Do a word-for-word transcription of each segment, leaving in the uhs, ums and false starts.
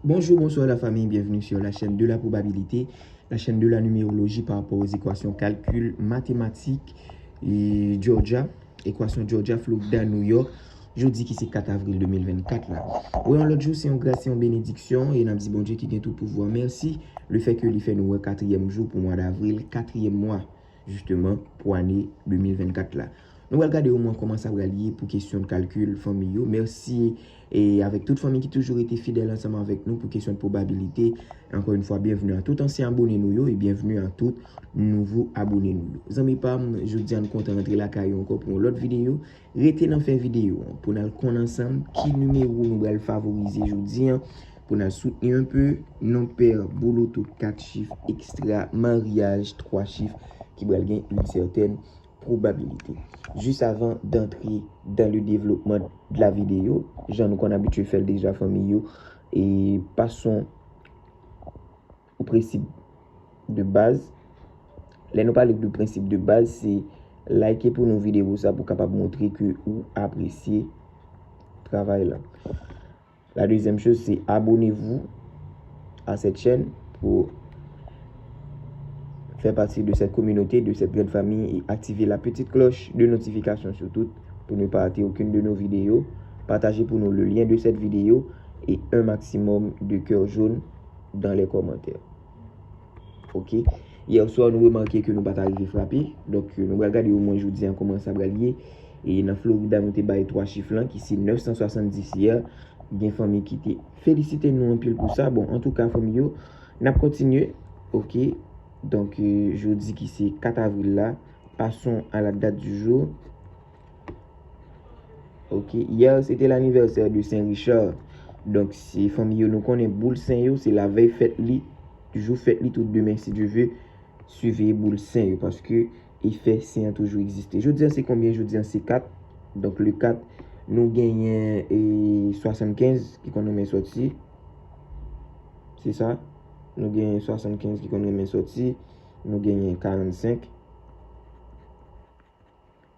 Bonjour, bonsoir la famille, bienvenue sur la chaîne de la probabilité, la chaîne de la numérologie par rapport aux équations calcul mathématique et Georgia, équation Georgia, Florida, New York. Jodi ki se kat avril de mil vennkat la. Wè yon lòt jou, se yon gras, se yon benediksyon, e n ap di Bondye ki gen tout pouvwa mèsi, lefètke li fè nou wè katriyèm jou pou mwa davril, katriyèm mwa, jisteman, pou ane de mil vennkat la. Nou pral gade omwen kòman sa pral ye pou kesyon kalkil fanmi yo. Mèsi e avèk tout fanmi ki toujou rete fidèl ansanm avèk nou pou kesyon pwobabilite. Ankò yon fwa, byenvni a tout ansyen abone nou yo e byenvni a tout nouvo abone nou yo. Zanmi pa m, jodi a nou kontan rantre lakay ou ankò pou yon lòt videyo. Rete nan fen videyo an pou n al konn ansanm ki nimewo nou pral favorize jodi a pou n al soutni un peu non pè bouloto kat chif ekstra maryaj twa chif ki pral gen une certaine probabilité. Juste avant d'entrer dans le développement de la vidéo, jan nou konn abitye fè l deja fanmi yo, e passons au principe de base. Lè nou pale de prensip de baz, se like pou nou videyo sa pou kapab montre ke ou apresye travay la. La deuxième chose, c'est abonnez-vous à cette chaîne pour faire partie de cette communauté, de cette grande famille et activer la petite cloche de notification surtout pour ne pas rater aucune de nos vidéos. Partagez pour nous le lien de cette vidéo et un maximum de cœur jaune dans les commentaires. Ok. Yè swa, nou remake ke nou pa t arive frape. Donk, nou pral gade omwen jodi a kòman sa pral ye. E nan Florida, nou te bay twa chif lan, ki se nèf san swasanndis yè. Gen fanmi ki te felisite nou anpil pou sa. Bon, antouka, fanmi yo, n ap kontinye. Ok. Donk, euh, jodi ki se kat avril la, passons à la date du jour. Ok, hier c'était l'anniversaire de Saint Richard. Donk, se fanmi yo, nou konnen boul sen yo, se lavèy fèt li, jou fèt li, tout demen, si Dye ve, siveye boul sen yo, paske efè sen an toujou egziste. Jodi a se konbyen? Jodi a se kat. Donk, le kat, nou genyen e swasannkenz ki konn renmen sòti. Se sa. Nou genyen swasannkenz ki konn renmen sòti. Nou genyen karannsenk.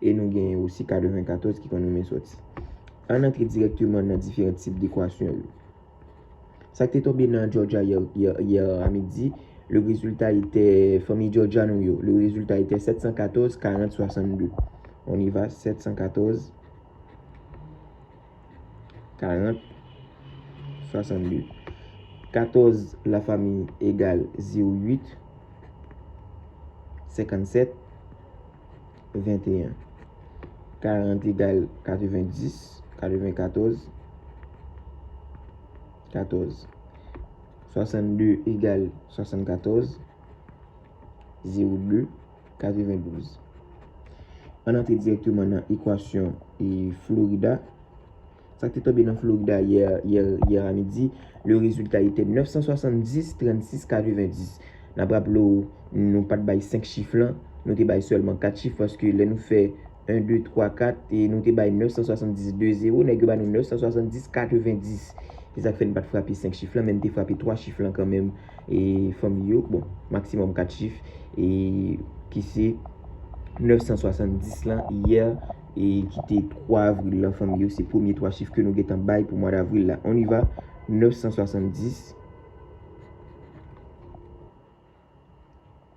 E nou genyen osi katrevenkatòz ki konn renmen sòti. Ann antre dirèkteman nan diferan tip dekwasyon yo. Sa k te tonbe nan Georgia yè, yè, yè a midi, le résultat était, fanmi Georgia nou yo, le résultat était sept cent quatorze, quarante, soixante-deux. On y va, sept cent quatorze, karant, swasanndde. Katòz la fanmi egal zewo uit, senkannsèt, venteyen. Karant egal katrevendis, katrevenkatòz, katòz. Swasanndde egal swasannkatòz, zewo de, katrevendouz. Ann antre dirèkteman nan ekwasyon e Florida. Sa k te tonbe nan Florida yè, yè, yè a midi, le résultat était neuf cent soixante-dix, trente-six, quatre-vingt-dix. N ap raple w, nou pa t bay senk chif lan, nou te bay sèlman kat chif, paske lè nou fè en, de, twa, kat, e nou te bay nèf san swasanndis de zewo, nèg yo ba nou nèf san swasanndis katrevendis. Se sa k fè n pa t frape senk chif lan, men n te frape twa chif lan kanmenm, e fanmi yo, bon, maksimòm kat chif, e ki se nèf san swasanndis lan yè, e ki te twa avril lan, fanmi yo, se premye twa chif ke nou gentan bay pou mwa davril la. On y va, nèf san swasanndis,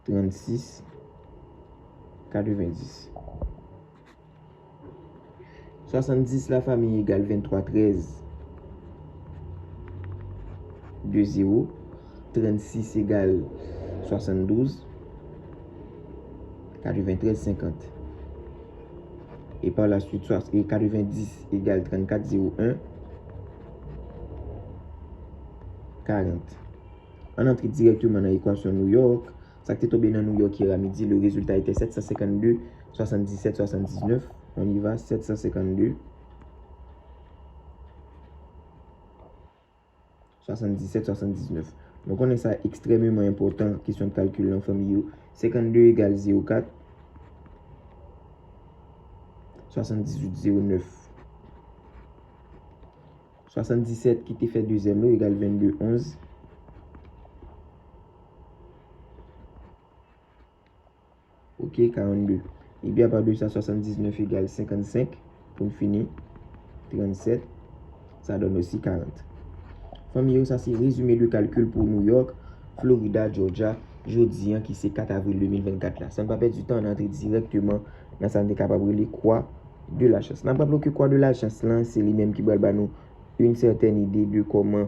trannsis, katrevendis. Swasanndis la fanmi egal venntwa, trèz, de zewo. Trannsis egal swasanndouz, katreventrèz, senkant. E pa la swit, swa-, e katrevendis egal trannkat, zewo en, karant. Ann antre dirèkteman nan ekwasyon New York. Sa k te tonbe nan New York yè a midi, le résultat était sept cent cinquante-deux, soixante-dix-sept, soixante-dix-neuf. On y va, sept cent cinquante-deux, soixante-dix-sept, soixante-dix-neuf. Nou konnen sa ekstrèmeman enpòtan, kesyon kalkil lan fanmi yo. Senkannde egal zewo kat, swasanndizuit, zewo nèf. Swasanndisèt ki te fè dezyèm lo egal vennde, onz. Ok, karannde. Epi apa de sa, swasanndiznèf egal senkannsenk. Pou n fini, trannsèt. Sa donn osi karant. Fanmi yo, sa se rezime de kalkil pou New York, Florida, Georgia, jodi an ki se kat avril de mil vennkat la. San n pa pèdi tan, n antre dirèkteman nan sa n te kapab rele kwa de la chans. N ap raple ke kwa de la chans lan, se li menm ki pral ba nou yon sètèn ide de kòman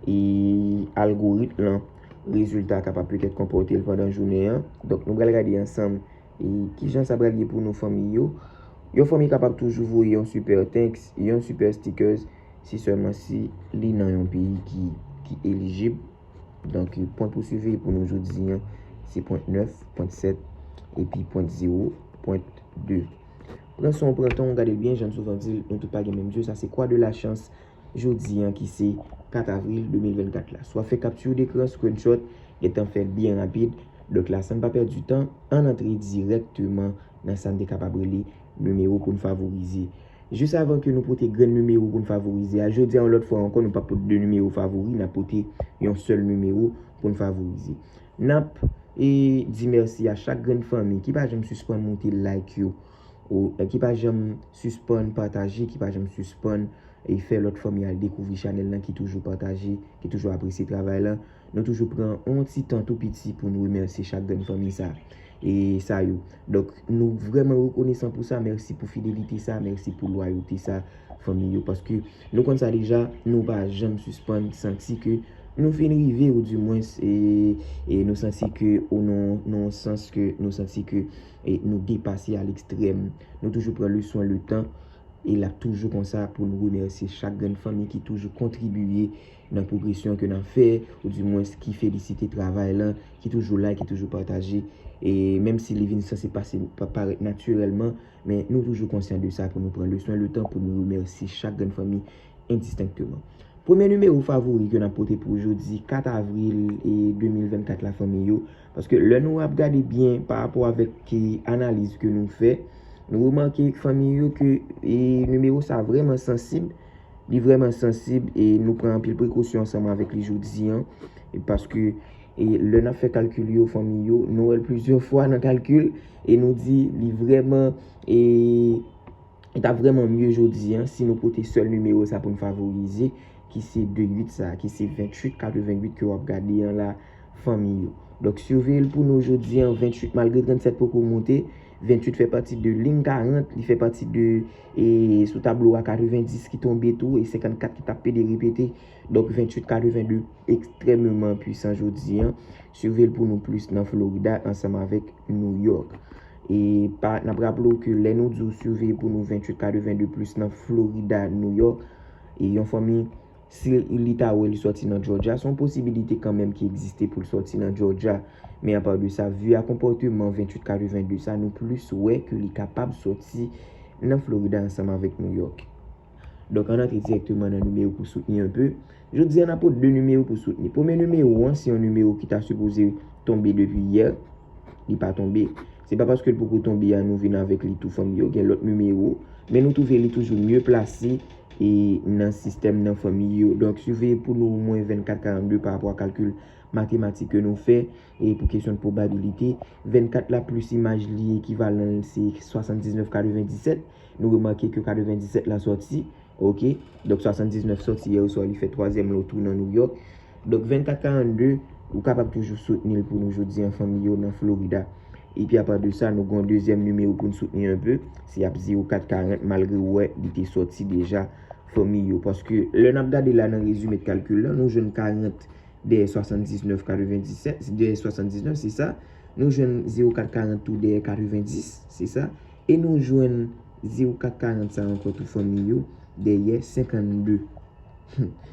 e algorit lan, rezilta kapab petèt konpòte l pandan jounen an. Donk, nou pral gade ansanm e kijan sa pral ye pou nou fanmi yo. Yon fanmi kapab toujou voye yon super thanks, yon super stickers, si sèlman si li nan yon peyi ki, ki elijib. Donk, pwen pou siveye pou nou jodi an, se pwen nèf, pwen sèt, epi pwen zewo, pwen de. Pran son, pran tan, gade l byen, jan m souvan di l, nou tout pa gen menm dye, sa se kwa de la chans, jodi an ki se kat avril de mil vennkat la. Swa fè kapti dekran, screenshot, gentan fè l byen rapid. Donk la, san n pa pèdi tan, ann antre dirèkteman nan sa n te kapab rele nimewo pou n favorize. Jis avan ke nou pote grenn nimewo pou n favorize a, jodi a, yon lòt fwa ankò, nou p ap pote de nimewo favori, n ap pote yon sèl nimewo pou n favorize. N ap e di mèsi a chak grenn fanmi ki pa janm sispann moute like yo, ou, e ki pa janm sispann pataje, ki pa janm sispann e fè lòt fanmi al dekouvri chanèl lan, ki toujou pataje, ki toujou apresye travay lan. Nou toujou pran yon ti tan tou piti pou nou remèsye chak grenn fanmi sa e sa yo. Donk, nou vrèman rekonesan pou sa. Mèsi pou fidelite sa, mèsi pou lwayote sa, fanmi yo. Paske nou konn sa deja, nou pa janm sispann santi ke nou fin rive, ou dimwens, e, e nou santi ke, ou nan, nan yon sans ke nou santi ke e nou depase a lekstrèm. Nou toujou pran le swen, le tan, e l ap toujou konsa pou nou remèsye chak grenn fanmi ki toujou kontribiye nan pwogresyon ke n ap fè, ou dimwens ki felisite travay lan, ki toujou like, ki toujou pataje. E menm si li vin sanse pase, pa parèt natirèlman, men nou toujou konsyan de sa pou nou pran le swen, le tan pou nou remèsye chak grenn fanmi endistenkteman. Premye nimewo favori ke n ap pote pou jodi kat avril e de mil vennkat la, fanmi yo, paske lè nou ap gade byen pa rapò avèk ke analiz ke nou fè, nou remake, fanmi yo, ke e nimewo sa vrèman sansib, li vrèman sansib e nou pran anpil prekosyon ansanm avèk li jodi an, e paske e lè n ap fè kalkil yo, fanmi yo, nou wè l plizyè fwa nan kalkil e nou di li vrèman e Li ta vrèman mye jodi an si nou pote sèl nimewo sa pou n favorize, ki se de uit sa, ki se venntuit katreventuit ke w ap gade an la, fanmi yo. Donk, siveye l pou nou jodi an, venntuit, malgre trannsèt poko moute, venntuit fè pati de liy karant, li fè pati de, e, sou tablo a katrevendis ki tonbe tou, e senkannkat ki t ap pede repete. Donk, venntuit katrevende ekstrèmeman pwisan jodi an. Siveye l pou nou plis nan Florida ansanm avèk New York. E pa, n ap raple w ke lè nou di w siveye pou nou venntuit katrevende plis nan Florida, New York, e yon fanmi, si li ta wè li sòti nan Georgia, se yon posibilite kanmenm ki egziste pou l sòti nan Georgia. Men apa de sa, vi a konpòteman venntuit katrevende sa, nou plis wè ke li kapab sòti nan Florida ansanm avèk New York. Donk, ann antre dirèkteman nan nimewo pou soutni enpe. Jodi a, n ap pote de nimewo pou soutni. Premye nimewo an, se yon nimewo ki ta sipoze tonbe depi yè. Li pa tonbe. Se pa paske l poko tonbe a nou vin avèk li tou, fanmi yo. Gen lòt nimewo. Men nou twouve li toujou mye plase e nan sistèm nan, fanmi yo. Donk, siveye pou nou omwen vennkat karannde pa rapò a kalkil matematik ke nou fè. E pou kesyon de pwobabilite, vennkat la plis imaj li ekivalan l se swasanndiznèf katrevendisèt. Nou remake ke katrevendisèt la sòti, oke? Donk, swasanndiznèf sòti yè oswa li fè twazyèm lo tou nan New York. Donk, vennkat karannde, ou kapab toujou soutni l pou nou jodi an, fanmi yo, nan Florida. Epi apa de sa, nou gen yon dezyèm nimewo pou n soutni enpe, se ap zewo kat karant, malgre w wè li te sòti deja, fanmi yo. Paske lè n ap gade la nan rezime de kalkil la, nou jwenn karant dèyè swasanndiznèf katrevendisèt, dèyè swasanndiznèf, se sa. Nou jwenn zewo kat karant tou dèyè katrevendis, se sa. E nou jwenn zewo kat karant sa ankò tou, fanmi yo, dèyè senkannde.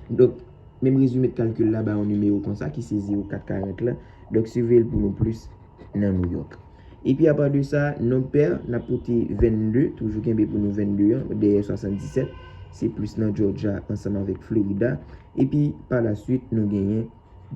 Donk, menm rezime de kalkil la ba yon nimewo konsa ki se zewo kat karant la. Donk, siveye l pou nou plis nan New York. Epi apa de sa, nonb pè, n ap pote vennde, toujou kenbe pou nou vennde an, dèyè swasanndiznèf, se plis nan Georgia ansanm avèk Florida. Epi pa la swit, nou genyen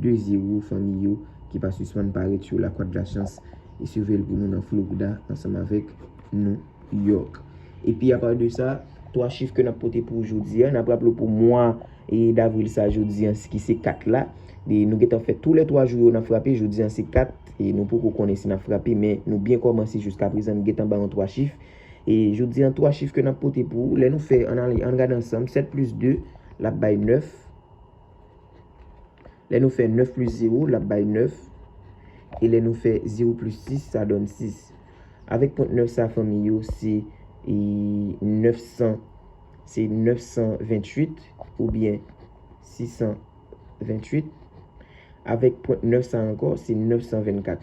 de zewo, fanmi yo, ki pa sispann parèt sou la kwa de la chans e siveye l pou nou nan Florida ansanm avèk New York. Epi apa de sa, twa chif ke n ap pote pou jodi a, n ap raple w pou mwa e davril sa, jodi an, ki se kat la. E nou gentan fè tou lè twa jou yo n ap frape, jodi an se kat, e nou poko konnen si n ap frape, men nou byen kòmanse jiska prezan, nou gentan ba yon twa chif. E jodi an, twa chif ke n ap pote pou ou, lè nou fè, ann ale, ann gade ansanm, sèt plis de, l ap bay nèf. Lè nou fè nèf plis zewo, l ap bay nèf. E lè nou fè zewo plis sis, sa donn sis. Avèk pwent nèf sa, fanmi yo, se e, nèf san, se nèf san venntuit oubyen sis san venntuit. Avèk pwent nèf sa ankò, se nèf san vennkat.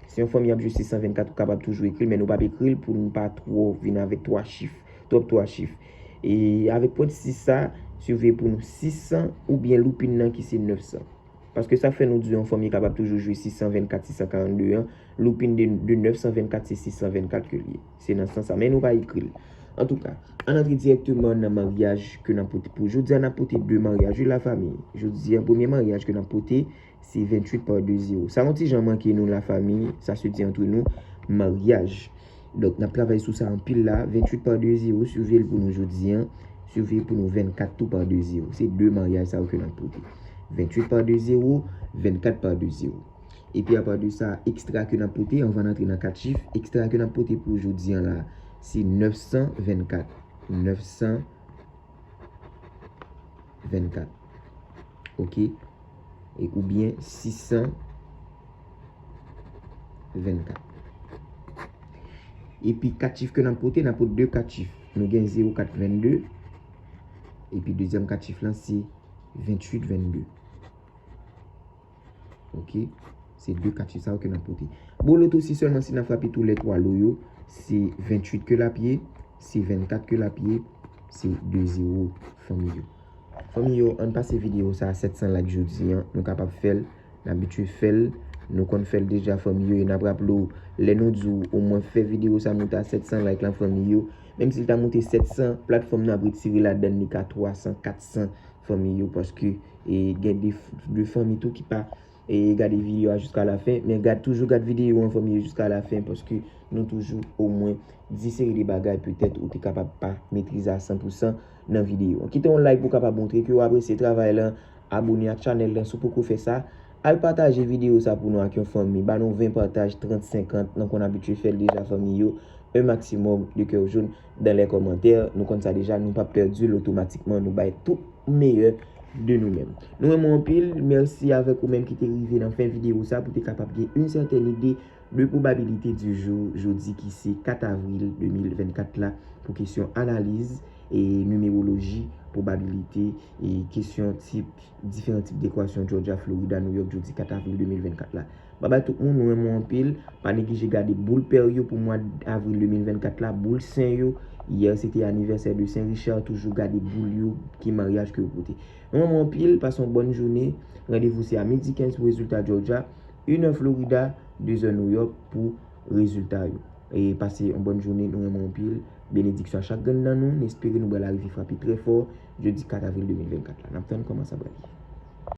Si yon fanmi ap jwe sis san vennkat, ou kapab toujou ekri l, men nou p ap ekri l pou nou pa twò vin avèk twa chif, twòp twa chif. E avèk pwent sis sa, siveye pou nou sis san oubyen loupin nan ki se nèf san. Paske sa fè nou di yon fanmi kapab toujou jwe sis san vennkat, sis san karannde an, loupin de, de nèf san vennkat, se sis san vennkat ke l ye. Se nan sans sa, men nou pa ekri l. Antouka, ann antre dirèkteman nan maryaj ke n ap pote pou jodi a. N ap pote de maryaj, wi, lafanmi. Jodi a, premye maryaj ke n ap pote, se venntuit pa de zewo. Sa yon ti jan manke nou, lafanmi, sa se di antre nou, maryaj. Donk, n ap travay sou sa anpil la. Venntuit pa de zewo, siveye l pou nou jodi a. Siveye pou nou vennkat tou pa de zewo. Se de maryaj sa yo ke n ap pote. Venntuit pa de zewo, vennkat pa de zewo. Epi apa de sa, ekstra ke n ap pote, anvan n antre nan kat chif, ekstra ke n ap pote pou jodi a la, se nèf san vennkat. Nèf san vennkat. Oke? E, oubyen sis san vennkat. Epi kat chif ke n ap pote, n ap pote de kat chif. Nou gen zewo kat vennde. Epi dezyèm kat chif lan se venntuit vennde. Oke? Se de kat chif sa yo ke n ap pote. Bon, loto si sèlman si n ap frape tou lè twa lo yo, se venntuit ke l ap ye, se vennkat ke l ap ye, se de zewo, fanmi yo. Fanmi yo, ann pase videyo sa a sèt san like jodi a. Nou kapab fè l, n abitye fè l, nou konn fè l deja, fanmi yo, e n ap raple w, lè nou di w omwen fè videyo sa moute a sèt san like lan, fanmi yo, menm si l ta moute sèt san, platfòm nan ap retire ladan l, li ka twa san, kat san, fanmi yo, paske, e, gen de, de fanmi tou ki pa, e, gade videyo a jiska lafen, men gad, toujou gad videyo an, fanmi yo, jiska lafen, paske nou toujou omwen di seri de bagay petèt ou te kapab pa metrize a san pou san nan videyo an. Kite yon like pou w kapab montre ke w apresye travay lan, abone ak chanèl lan si w poko fè sa, al pataje videyo sa pou nou ak yon fanmi, ba nou ven pataj, trant, senkant, nan konn abitye fè l deja, fanmi yo, un maximum de cœur jaune dans les commentaires. Nou konn sa deja, nou p ap pèdi l otomatikman, nou bay tout meyè de nou menm. Nou renmen w anpil, mèsi avèk ou menm ki te rive nan fen videyo sa pou te kapab gen yon sètèn ide de probabilité du jour, jodi ki se kat avril de mil vennkat la, pou kesyon analiz e nimeroloji, probabilite e kesyon tip, diferan tip dekwasyon Georgia, Florida, New York, jodi kat avril de mil vennkat la. Babay tout moun, nou renmen w anpil. Pa neglije gade boul pè yo pou mwa avril de mil vennkat la, boul sen yo. Yè se te anivèsè de Sen Richard, toujou gade boul yo, ki maryaj ke yo pote. Nou renmen w anpil, pase yon bòn jounen. Randevou se a midi kenz pou rezilta Georgia, inè Florida, dezè New York pou rezilta yo. E pase yon bòn jounen, nou renmen w anpil. Benediksyon a chak grenn nan nou, n espere nou pral rive frape trè fò jodi kat avril de mil vennkat la. N ap tann kòman sa pral ye.